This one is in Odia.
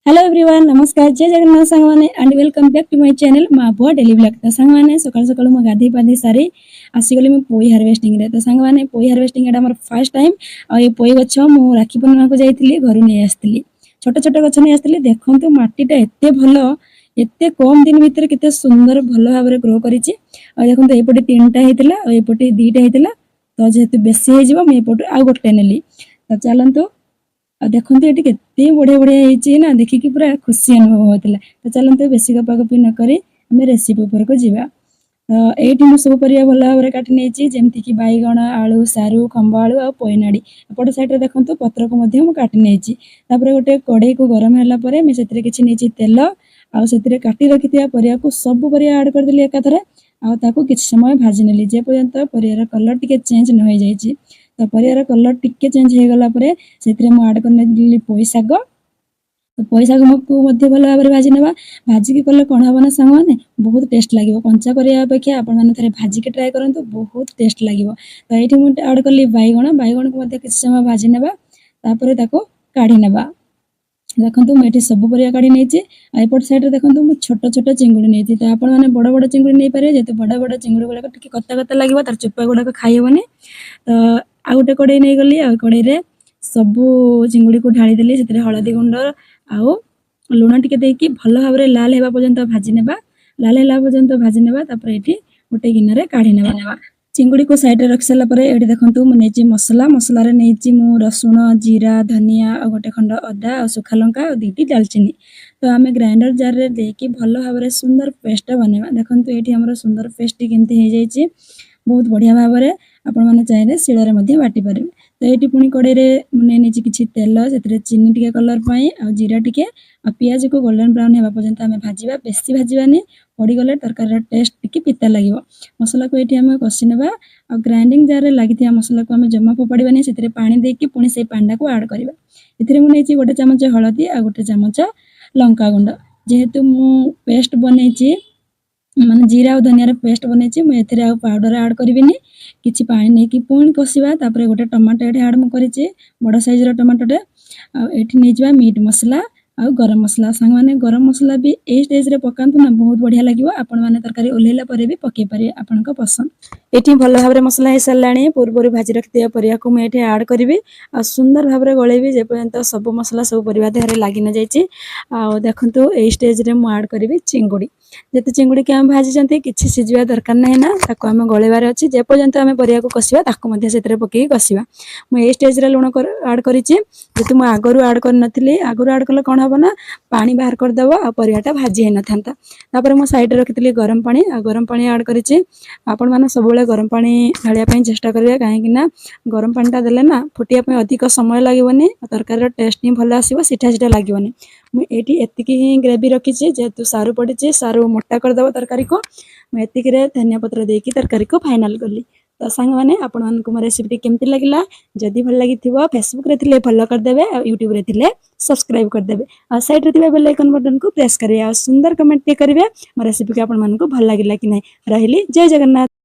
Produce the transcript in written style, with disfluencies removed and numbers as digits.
ହ୍ୟାଲୋ ଏଭ୍ରିୱାନ୍, ନମସ୍କାର, ଜୟ ଜଗନ୍ନାଥ ସାଙ୍ଗମାନେ and welcome back to my channel ମା ପୁଅ ଡେଲି ବ୍ଲଗ୍। ତ ସାଙ୍ଗମାନେ, ସକାଳୁ ସକାଳୁ ମୁଁ ଗାଧେଇ ପାଧେଇ ସାରି ଆସିଗଲି ମୁଁ ପୋଇ ହାରଭେଷ୍ଟିଂରେ। ତ ସାଙ୍ଗମାନେ, ପୋଇ ହାରଭେଷ୍ଟିଂ ଏଇଟା ଆମର ଫାର୍ଷ୍ଟ ଟାଇମ୍। ଆଉ ଏଇ ପୋଇ ଗଛ ମୁଁ ରାକ୍ଷୀ ପୂର୍ଣ୍ଣିମାକୁ ଯାଇଥିଲି, ଘରୁ ନେଇ ଆସିଥିଲି, ଛୋଟ ଛୋଟ ଗଛ ନେଇ ଆସିଥିଲି। ଦେଖନ୍ତୁ, ମାଟିଟା ଏତେ ଭଲ, ଏତେ କମ୍ ଦିନ ଭିତରେ କେତେ ସୁନ୍ଦର ଭଲ ଭାବରେ ଗ୍ରୋ କରିଛି। ଆଉ ଦେଖନ୍ତୁ, ଏଇପଟେ ତିନିଟା ହେଇଥିଲା ଆଉ ଏପଟେ ଦିଟା ହେଇଥିଲା। ତ ଯେହେତୁ ବେଶୀ ହେଇଯିବ, ମୁଁ ଏପଟୁ ଆଉ ଗୋଟେ ନେଲି। ତ ଚାଲନ୍ତୁ, ଆଉ ଦେଖନ୍ତୁ, ଏଠି କେତେ ବଢିଆ ବଢିଆ ହେଇଛି ନା, ଦେଖିକି ପୁରା ଖୁସି ଅନୁଭବ ହଉଥିଲା। ତ ଚାଲନ୍ତୁ, ବେଶୀ ଗପାଗପି ନ କରି ଆମେ ରେସିପି ଉପରକୁ ଯିବା। ତ ଏଇଠି ମୁଁ ସବୁ ପରିବା ଭଲ ଭାବରେ କାଟି ନେଇଛି, ଯେମିତିକି ବାଇଗଣ, ଆଳୁ, ସାରୁ, ଖମ୍ବ ଆଳୁ ଆଉ ପୋଇନାଡ଼ି। ଏପଟ ସାଇଡ଼ରେ ଦେଖନ୍ତୁ, ପତ୍ରକୁ ମଧ୍ୟ ମୁଁ କାଟି ନେଇଛି। ତାପରେ ଗୋଟେ କଡ଼େଇକୁ ଗରମ ହେଲା ପରେ ମୁଁ ସେଥିରେ କିଛି ନେଇଛି ତେଲ ଆଉ ସେଥିରେ କାଟି ରଖିଥିବା ପରିବାକୁ, ସବୁ ପରିବା ଆଡ଼୍ କରିଦେଲି ଏକାଥରେ। ଆଉ ତାକୁ କିଛି ସମୟ ଭାଜି ନେଲି, ଯେ ପର୍ଯ୍ୟନ୍ତ ପରିବାର କଲର୍ ଟିକେ ଚେଞ୍ଜ ନ ହେଇଯାଇଛି। ତ ପରିବାର କଲର୍ ଟିକେ ଚେଞ୍ଜ ହେଇଗଲା ପରେ ସେଥିରେ ମୁଁ ଆଡ଼୍ କରିନେଲି ପୋଇ ଶାଗ। ତ ପୋଇ ଶାଗକୁ ମଧ୍ୟ ଭଲ ଭାବରେ ଭାଜି ନେବା। ଭାଜିକି କଲେ କ'ଣ ହେବ ନା ସାଙ୍ଗମାନେ, ବହୁତ ଟେଷ୍ଟ ଲାଗିବ। କଞ୍ଚା କରିବା ଅପେକ୍ଷା ଆପଣମାନେ ଥରେ ଭାଜିକି ଟ୍ରାଏ କରନ୍ତୁ, ବହୁତ ଟେଷ୍ଟ ଲାଗିବ। ତ ଏଇଠି ମୁଁ ଆଡ଼୍ କଲି ବାଇଗଣ। ବାଇଗଣକୁ ମଧ୍ୟ କିଛି ସମୟ ଭାଜି ନେବା, ତାପରେ ତାକୁ କାଢ଼ି ନେବା। ଦେଖନ୍ତୁ, ମୁଁ ଏଠି ସବୁ ପରିବା କାଢ଼ି ନେଇଛି। ଆଉ ଏପଟ ସାଇଡ଼ରେ ଦେଖନ୍ତୁ, ମୁଁ ଛୋଟ ଛୋଟ ଚିଙ୍ଗୁଡ଼ି ନେଇଛି। ତ ଆପଣମାନେ ବଡ଼ ବଡ଼ ଚିଙ୍ଗୁଡ଼ି ନେଇପାରିବେ। ଯେହେତୁ ବଡ଼ ବଡ଼ ଚିଙ୍ଗୁଡ଼ି ଗୁଡ଼ାକ ଟିକେ କତା କତା ଲାଗିବ, ତାର ଚୋପା ଗୁଡ଼ାକ ଖାଇ ହେବନି। ତ ଆଉ ଗୋଟେ କଡ଼େଇ ନେଇଗଲି ଆଉ କଡ଼େଇରେ ସବୁ ଚିଙ୍ଗୁଡ଼ିକୁ ଢାଳିଦେଲି। ସେଥିରେ ହଳଦୀ ଗୁଣ୍ଡ ଆଉ ଲୁଣ ଟିକେ ଦେଇକି ଭଲ ଭାବରେ ଲାଲ ହେବା ପର୍ଯ୍ୟନ୍ତ ଭାଜି ନେବା। ଲାଲ ହେଲା ପର୍ଯ୍ୟନ୍ତ ଭାଜି ନେବା। ତାପରେ ଏଠି ଗୋଟେ ଗିନାରେ କାଢ଼ି ନେବା। ଚିଙ୍ଗୁଡ଼ିକୁ ସାଇଡ଼ରେ ରଖି ସାରିଲା ପରେ ଏଠି ଦେଖନ୍ତୁ, ମୁଁ ନେଇଛି ମସଲା। ମସଲାରେ ନେଇଛି ମୁଁ ରସୁଣ, ଜିରା, ଧନିଆ ଆଉ ଗୋଟେ ଖଣ୍ଡ ଅଦା ଆଉ ଶୁଖା ଲଙ୍କା ଆଉ ଦୁଇଟି ଡାଲଚିନି। ତ ଆମେ ଗ୍ରାଇଣ୍ଡର ଜାରରେ ଦେଇକି ଭଲ ଭାବରେ ସୁନ୍ଦର ପେଷ୍ଟଟା ବନେଇବା। ଦେଖନ୍ତୁ, ଏଇଠି ଆମର ସୁନ୍ଦର ପେଷ୍ଟଟି କେମିତି ହେଇଯାଇଛି ବହୁତ ବଢ଼ିଆ ଭାବରେ। ଆପଣମାନେ ଚାହିଁଲେ ଶିଳରେ ମଧ୍ୟ ବାଟି ପାରିବେ। ତ ଏଇଠି ପୁଣି କଡ଼େଇରେ ମୁଁ ନେଇ ନେଇଛି କିଛି ତେଲ। ସେଥିରେ ଚିନି ଟିକେ କଲର୍ ପାଇଁ ଆଉ ଜିରା ଟିକେ ଆଉ ପିଆଜକୁ ଗୋଲ୍ଡେନ୍ ବ୍ରାଉନ୍ ହେବା ପର୍ଯ୍ୟନ୍ତ ଆମେ ଭାଜିବା। ବେଶୀ ଭାଜିବାନି, ପଡ଼ିଗଲେ ତରକାରୀର ଟେଷ୍ଟ ଟିକେ ପିତା ଲାଗିବ। ମସଲାକୁ ଏଇଠି ଆମେ କଷି ନେବା। ଆଉ ଗ୍ରାଇଣ୍ଡିଙ୍ଗ ଜାରରେ ଲାଗିଥିବା ମସଲାକୁ ଆମେ ଜମା ଫୋପାଡ଼ିବାନି। ସେଥିରେ ପାଣି ଦେଇକି ପୁଣି ସେଇ ପାଣିଟାକୁ ଆଡ଼୍ କରିବା। ଏଥିରେ ମୁଁ ନେଇଛି ଗୋଟେ ଚାମଚ ହଳଦୀ ଆଉ ଗୋଟେ ଚାମଚ ଲଙ୍କାଗୁଣ୍ଡ। ଯେହେତୁ ମୁଁ ପେଷ୍ଟ ବନେଇଛି, ମାନେ ଜିରା ଆଉ ଧନିଆର ପେଷ୍ଟ ବନେଇଛି, ମୁଁ ଏଥିରେ ଆଉ ପାଉଡ଼ର ଆଡ଼୍ କରିବିନି। କିଛି ପାଣି ନେଇକି ପୁଣି କଷିବା। ତାପରେ ଗୋଟେ ଟମାଟୋ ଏଠି ଆଡ଼୍ ମୁଁ କରିଛି, ବଡ଼ ସାଇଜ୍ର ଟମାଟୋଟେ। ଆଉ ଏଠି ନେଇଯିବା ମିଟ୍ ମସଲା ଆଉ ଗରମ ମସଲା। ସାଙ୍ଗମାନେ, ଗରମ ମସଲା ବି ଏଇ ଷ୍ଟେଜ୍ରେ ପକାନ୍ତୁ ନା, ବହୁତ ବଢ଼ିଆ ଲାଗିବ। ଆପଣମାନେ ତରକାରୀ ଓହ୍ଲେଇଲା ପରେ ବି ପକେଇ ପାରିବେ, ଆପଣଙ୍କ ପସନ୍ଦ। ଏଠି ଭଲ ଭାବରେ ମସଲା ହେଇସାରିଲାଣି। ପୂର୍ବରୁ ଭାଜି ରଖିଥିବା ପରିବାକୁ ମୁଁ ଏଠି ଆଡ଼୍ କରିବି ଆଉ ସୁନ୍ଦର ଭାବରେ ଗୋଳେଇବି, ଯେପର୍ଯ୍ୟନ୍ତ ସବୁ ମସଲା ସବୁ ପରିବା ଦେହରେ ଲାଗି ନ ଯାଇଛି। ଆଉ ଦେଖନ୍ତୁ, ଏଇ ଷ୍ଟେଜ୍ରେ ମୁଁ ଆଡ଼୍ କରିବି ଚିଙ୍ଗୁଡ଼ି। ଯେତେ ଚିଙ୍ଗୁଡ଼ିକି ଆମେ ଭାଜିଛନ୍ତି, କିଛି ସିଝିବା ଦରକାର ନାହିଁ ନା, ତାକୁ ଆମେ ଗୋଳେଇବାର ଅଛି। ଯେପର୍ଯ୍ୟନ୍ତ ଆମେ ପରିବାକୁ କଷିବା, ତାକୁ ମଧ୍ୟ ସେଥିରେ ପକେଇକି କଷିବା। ମୁଁ ଏଇ ଷ୍ଟେଜ୍ରେ ଲୁଣ ଆଡ଼୍ କରିଛି, ଯେହେତୁ ମୁଁ ଆଗରୁ ଆଡ଼୍ କରିନଥିଲି। ଆଗରୁ ଆଡ଼୍ କଲେ କ'ଣ ହେବ ନା, ପାଣି ବାହାର କରିଦେବ ଆଉ ପରିବାଟା ଭାଜି ହେଇନଥାନ୍ତା। ତାପରେ ମୁଁ ସାଇଡ଼୍ରେ ରଖିଥିଲି ଗରମ ପାଣି ଆଉ ଗରମ ପାଣି ଆଡ଼୍ କରିଛି। ଆପଣମାନେ ସବୁବେଳେ ଗରମ ପାଣି ଢାଳିବା ପାଇଁ ଚେଷ୍ଟା କରିବେ, କାହିଁକି ନା ଗରମ ପାଣିଟା ଦେଲେ ନା ଫୁଟିବା ପାଇଁ ଅଧିକ ସମୟ ଲାଗିବନି ଆଉ ତରକାରୀର ଟେଷ୍ଟ ହିଁ ଭଲ ଆସିବ, ସିଠା ସିଠା ଲାଗିବନି। ମୁଁ ଏଇଠି ଏତିକି ହିଁ ଗ୍ରେଭି ରଖିଛି। ଯେହେତୁ ସାରୁ ପଡ଼ିଛି, ସାରୁ ମୋଟା କରିଦେବ ତରକାରୀକୁ। ମୁଁ ଏତିକିରେ ଧନିଆ ପତ୍ର ଦେଇକି ତରକାରୀକୁ ଫାଇନାଲ୍ କଲି। ତ ସାଙ୍ଗମାନେ, ଆପଣମାନଙ୍କୁ ମୋ ରେସିପିଟି କେମିତି ଲାଗିଲା? ଯଦି ଭଲ ଲାଗିଥିବ, ଫେସବୁକ୍ରେ ଥିଲେ ଫଲୋ କରିଦେବେ ଆଉ ୟୁଟ୍ୟୁବ୍ରେ ଥିଲେ ସବସ୍କ୍ରାଇବ୍ କରିଦେବେ ଆଉ ସାଇଡ଼୍ରେ ଥିବା ବେଲ୍ ଆଇକନ୍ ବଟନ୍କୁ ପ୍ରେସ୍ କରିବେ ଆଉ ସୁନ୍ଦର କମେଣ୍ଟ ଟିକେ କରିବେ, ମୋ ରେସିପିକୁ ଆପଣମାନଙ୍କୁ ଭଲ ଲାଗିଲା କି ନାହିଁ। ରହିଲି, ଜୟ ଜଗନ୍ନାଥ।